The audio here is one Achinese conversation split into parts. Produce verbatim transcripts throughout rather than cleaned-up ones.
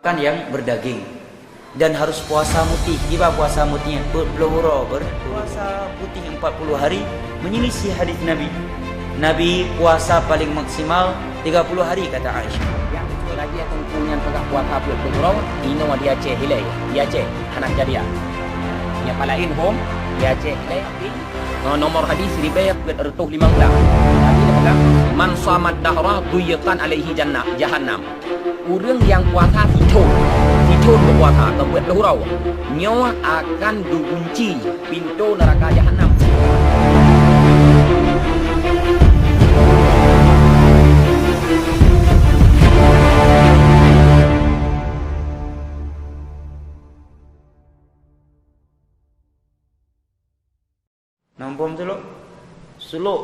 Makan yang berdaging. Dan harus puasa mutih. Kiban puasa mutih nyan? Peuet ploh uroe ber-, puasa putih empat puluh hari, menyelisih hadis Nabi. Nabi puasa paling maksimal tiga puluh hari, kata Aisyah. Nyang lagèe teungku nyan peugah puasa peuet ploh uroe, inoe di Aceh ilèe, di Aceh hana keujadian. Nyang laén hom, di Aceh ilèe, tapi, eh, nomor hadis ribèe peuet reutôh limong blah. Nabi geupeugah, "Man shamat dahra duyyiqat alaihi jannah, jahannam." Ureueng nyang puasa sithon, sithon geupuasa, kon peuet ploh uroe, nyoe akan geugunci pintoe neuraka jahannam. Na muphom Sulok? Sulok,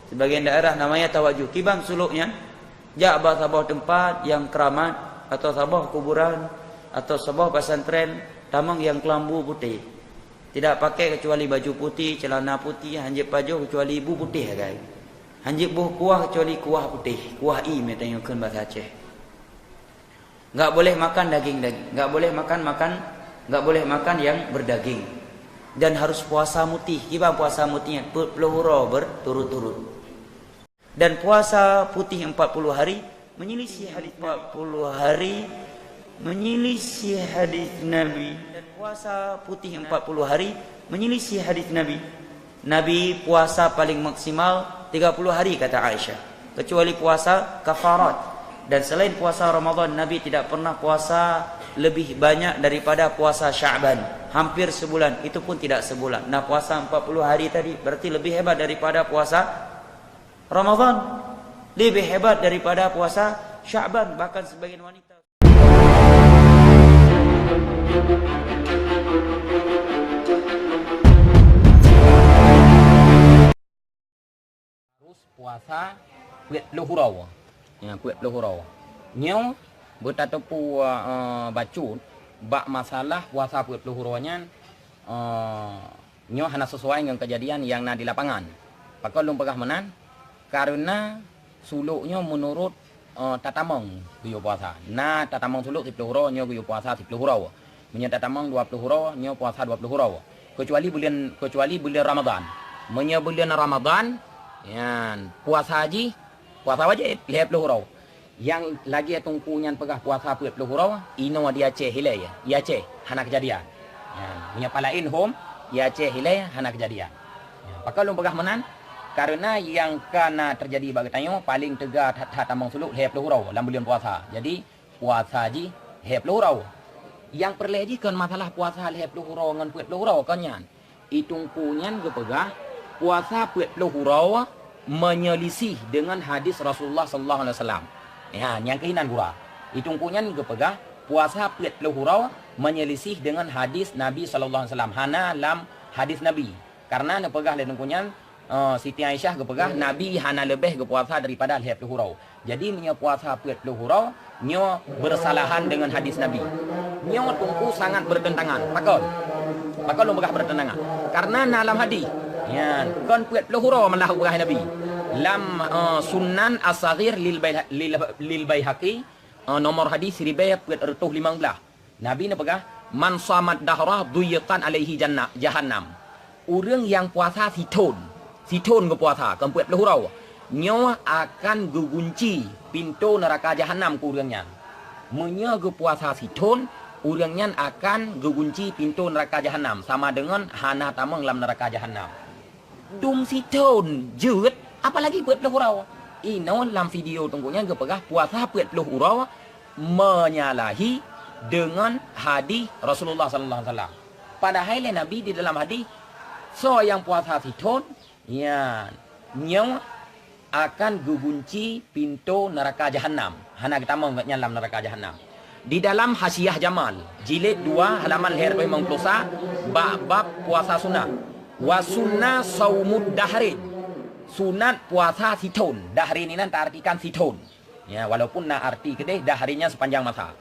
sebagian daerah namanya Tawajuh. Kiban Sulok nyan? Jak bak saboh teumpat nyang keuramat, atau saboh kuburan, atau saboh pesantren, tamong nyang keulambu putéh. Tidak pakai kecuali baju putih, celana putih, hanjeuet pajoh kecuali bu putéh sagai. Hanjeuet boh kuah kecuali kuah putéh, kuah ie meutanyoe kheun basa Aceh. Enggak boleh makan daging-daging, enggak boleh makan, makan, enggak boleh makan yang berdaging. Dan harus puasa mutih. Kiban puasa mutih nyan? Peuet ploh uroe berturut-turut. Dan puasa putih empat puluh hari, menyelisih hadis empat puluh hari, menyelisih hadis Nabi. Dan puasa putih empat puluh hari, menyelisih hadis Nabi. Nabi puasa paling maksimal tiga puluh hari, kata Aisyah, kecuali puasa kafarat. Dan selain puasa Ramadan, Nabi tidak pernah puasa lebih banyak daripada puasa Sya'ban, hampir sebulan, itu pun tidak sebulan. Nah, puasa empat puluh hari tadi berarti lebih hebat daripada puasa Ramadan, lebih hebat daripada puasa Sya'ban, bahkan sebagian wanita. Harus puasa peuet ploh uroe. Ya, peuet ploh uroe. Nyoe beutateupeue, eh, bacut bak masalah puasa peuet ploh uroe nyan, eh, nyoe hana sesuai ngon keujadian nyang na di lapangan. Pakon lôn peugah meunan? Kareuna Sulok nyoe meunurot, eh, tatamong geuyue puasa. Na tatamong Sulok siploh uroe, nyoe geuyue puasa siploh uroe. Meunyoe tatamong dua ploh uroe, nyoe puasa dua ploh uroe. Keucuali buleuen, keucuali buleuen Ramadhan. Meunyoe buleuen Ramadhan, nyan puasa jih, puasa wajéb, lhèe ploh uroe. Nyang lagèe teungku nyan peugah puasa peuet ploh uroe, inoe di Aceh ilèe, di Aceh hana keujadian. Nyan, meunyoe pat laén hom, di Aceh ilèe hana keujadian. Nyan, pakon lôn peugah meunan? Kareuna nyang ka na teujadi bak geutanyoe paleng teuga that-that tamong Sulok lhèe ploh uroe lam buleuen puasa. Jadi, puasa jih lhèe ploh uroe. Nyang peureulèe jih kon masalah puasa lhèe ploh uroe ngon peuet ploh uroe, kon nyan. I teungku nyan geupeugah, puasa peuet ploh uroe meunyelisih deungon hadis Rasulullah sallallahu alaihi wasallam. Ya, nyang keuh inan gura. I teungku nyan geupeugah, puasa peuet ploh uroe meunyelisih deungon hadis Nabi sallallahu alaihi wasallam, hana lam hadis Nabi. Kareuna neupeugah lé teungku nyan, eh, Siti Aisyah geupeugah, Nabi hana leubeh geupuasa daripada lhèe ploh uroe. Jadi, meunyoe puasa peuet ploh uroe, nyoe beusalahan deungon hadis Nabi. Nyoe teungku sangat beureuteuntangan. Pakon? Pakon lôn peugah beureuteuntangan? Kareuna na lam hadis. Nyan, kon peuet ploh uroe malah peugah Nabi. Lam, eh, Sunan As-Saghir lil Bai-, lil, lil Baihaqi, eh, nomor hadis siribèe peuet reutôh limong blah. Nabi neupeugah, "Man shamat dahra duyyiqat alaihi jannah, jahannam." Ureueng nyang puasa sithon, sithon geupuasa, kon peuet ploh uroe, nyoe akan geugunci pintoe neuraka jahannam keu ureueng nyan. Meunyoe geupuasa sithon, ureueng nyan akan geugunci pintoe neuraka jahannam, sama deungon hana tamong lam neuraka jahannam. Dum sithon jeuet, apalagi peuet ploh uroe. Inoe lam video teungku nyan geupeugah puasa peuet ploh uroe menyalahi deungon hadis Rasulullah sallallahu alaihi wasallam. Padahai lé Nabi di dalam hadis, soe nyang puasa sithon, nyan, nyoe akan geugunci pintoe neuraka jahannam. Hana geutamong gobnyan lam neuraka jahannam. Di dalam Hasyiah Jamal, jilid dua, halaman lhèe reutôh limong ploh sa, bak bab puasa sunat. "Wa sunna saumud dahrin." Sunat puasa sithon. Dahrin inan taartikan sithon. Ya, walaupun na arti keudeh dahrin nyan sepanjang masa.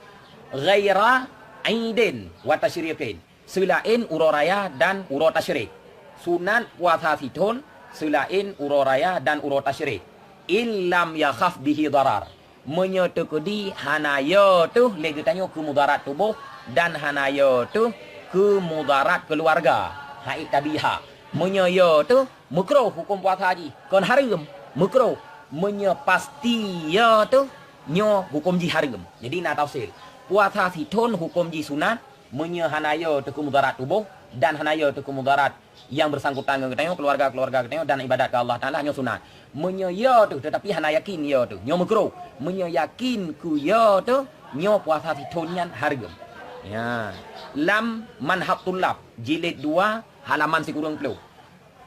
"Ghaira Aidin wa Tasyriqin." Seulaén uroe raya dan uroe tasyrik. Sunat puasa sithon seulaén uroe raya dan uroe tasyrik. "In lam yakhaf bihi darar." Meunyoe teukeudi hana yo teuh lé geutanyoe keu mudarat tuboh dan hana yo teuh keu mudarat keuluwarga, hai tabi ha. Meunyoe yo teuh, meukroh huköm puasa jih, kon hareuem, meukroh. Meunyoe pasti yo teuh, nyoe huköm jih hareuem. Jadi na tafsil. Puasa sithon huköm jih sunat, meunyoe hana yo teuh keu mudarat tuboh dan hana yo teuh keu mudarat nyang bersangkutan ngon geutanyoe, keuluwarga-keuluwarga geutanyoe dan ibadat keu Allah Taala nyoe sunat. Meunyoe yo teuh teutapi hana yakin yo teuh, nyoe meukroh. Meunyoe yakin keu yo teuh, nyoe puasa sithon nyan hareuem. Ya. Lam Manhaj Thullab jilid dua halaman sikureueng ploh.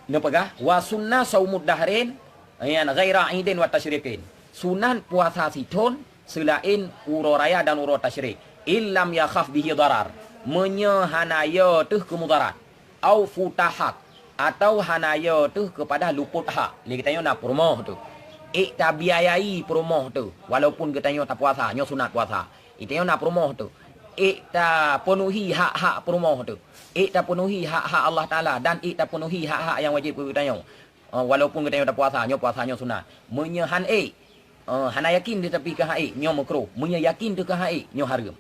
Neupeugah, "Wa sunnah saumud dahrain, yan ghaira idin wa tasyriqin." Sunat puasa sithon seulaén uroe raya dan uroe tasyrik. "Illam yakhaf bihi darar." Meunyoe hana yo teuh keu mudarat. "Au futahat." Atau hana yo teuh keupada luput hak. Lé geutanyoe na peurumoh teuh. Ék tabiayai peurumoh teuh. Walaupun geutanyoe tapuasa, nyoe sunat puasa. Geutanyoe na peurumoh teuh. Ék tapeunuhi hak-hak peurumoh teuh. Ék tapeunuhi hak-hak Allah Taala dan ék tapeunuhi hak-hak nyang wajéb keu geutanyoe. Eh, walaupun geutanyoe tapuasa, nyoe puasa nyoe sunat. Meunyoe han ék, eh, hana yakin teutapi ka han ék, nyoe meukroh. Meunyoe yakin teuh ka han ék, nyoe hareuem.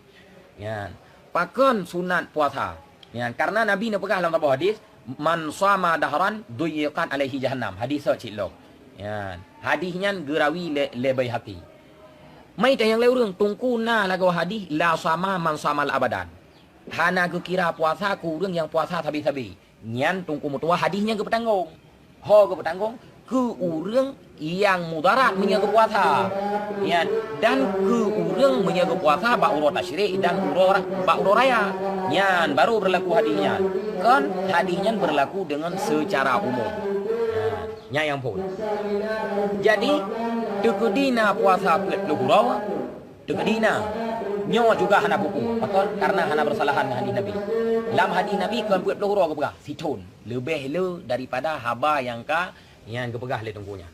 Nyan. Pakon sunat puasa? Nyan, karena Nabi neupeugah lam saboh hadis, "Man shama dahran duyyiqat alaihi jahannam." Hadis sot cit lom. Nyan. Hadis nyan geurawi lé, lé Baihaqi. Mai tanyong lé ureuëng, teungku na lagoe hadis, "La shama man shamal abadan." Hana geukira puasa keu ureuëng nyang puasa sabe-sabe. Nyan teungku meutuah hadis nyan geupeutanggong. Ho geupeutanggong keu ureuëng nyang mudarat meunyoe geupuasa. Nyan dan keu ureuëng meunyoe geupuasa bak uroe tasyrik dan uroe ra-, bak uroe raya. Nyan baru berlaku hadis nyan. Kon hadis nyan berlaku dengan secara umum. Nyan, nyan nyang phon. Jadi, teukeudi na puasa peuet ploh uroe, teukeudi na. Nyoe juga hana buku. Pakon? Karena hana bersalahan ngon hadis Nabi. Lam hadis Nabi kon peuet ploh uroe geupeugah, sithon. Leubeh le daripada haba nyang ka, nyang geupeugah lé teungku nyan.